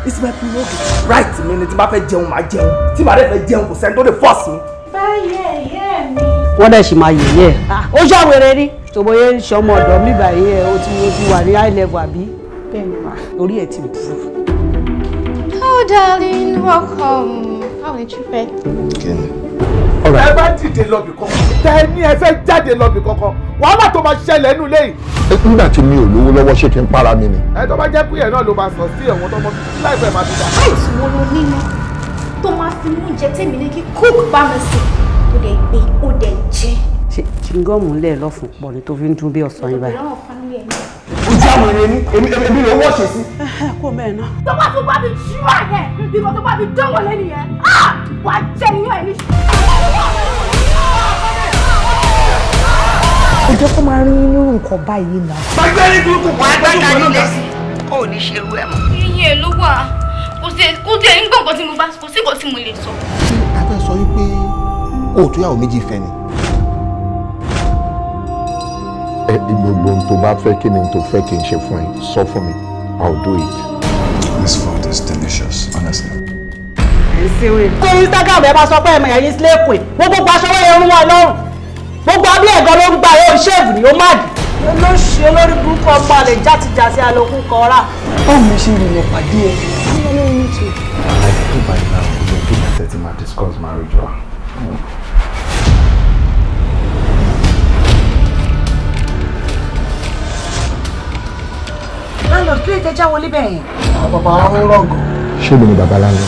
It's my prerogative. Right mi ni tí bá fẹ́ jẹun máa jẹun, tí màá dẹ̀ fẹ́ jẹun kò sẹ́ni tó lè force mi. Báyẹ̀ yẹ́ mi. Wọ́n dẹ̀ sì máa yẹ̀yẹ́ ẹ̀. Ó ṣàwèrè rí. Tòbóyé ń ṣọmọ ọ̀dọ́ mi báyìí ẹ̀ ó ti wà ní high level àbí? Bẹ́ẹ̀ni ma. Orí ẹ̀ ti burú. Oh darling, welcome. How did you feel? Kíni? Ẹ bá dìde lọ́bì kankan. Tẹ ní ẹ fẹ́ jáde lọ́bì kankan. Wàhálà tó máa ṣẹlẹ̀ nínú ilé yìí. Nígbà tí mi ò lówó lọ́wọ́ ṣé kí n para mi ni. Ẹ tó bá jẹ́ pé ẹ̀ náà ló máa sọ sí ẹ̀wọ̀n tó mọ láìpẹ́ máa fi dà. Àìsàn wo ló nínú tó máa fi mú oúnjẹ tèmi ní kí cook bá mi sè tó dẹ̀ gbé ó dẹ̀ jẹ. Ṣé chingọ́ọ̀mù ńlẹ̀ lọ́fun pọ̀ ni tó fi ń dún bí ọ̀sán yìí báyìí? Ojú àwọn ènìyàn ní èmi lè wọ́ọ̀ṣẹ̀ sí. Kó mẹ́rin náà. Tó bá tún bá mi jú àyẹ̀ bí kò tó bá mi dánwò lẹ́nu yẹn, wàá jẹ iyán ẹ̀ ní. Kò jẹ́ kó máa rí nínú nǹkan báyìí náà. Gbàgbé ní burúkú wàá gbàgbé nílé sí kò ní ṣerú ẹ̀ mọ́. Iye ẹ̀ ló wà, kò sí ẹ̀ ń gbọ́ nǹkan tí mo bá kò sí nǹkan tí mo lè sọ. Ṣé a fẹ́ sọ wípé òòtú yàwó méjì fẹ́ ni? Ẹ gbogbo ohun tó bá fẹ́ kí ni tó fẹ́ kí n ṣe fún ẹ sọ fún mi, I'll do it. This food is delicious, honestly. Kó Instagram ẹ bá sọ pé ẹ̀mọ̀ ẹ̀yìn sílé pè gbogbo aṣọ wẹ́yẹ ń wà lọ́rùn gbogbo abúlé ẹ̀gọ́ ló ń gbà yóò ṣéèfù ni ó má dì. Olóṣì olórí burúkú ọmọ àlè játijàti àlòkù kọ́ra. Báwo ni ṣe rìnà pàdé ẹ? I think by now we will be setting my discuss marriage. Lálọ́ kí lè tẹ́já wọlé bẹ́ẹ̀ yẹn. Bàbá ń rọ̀gùn. Ṣé mi ni bàbá lálọ́?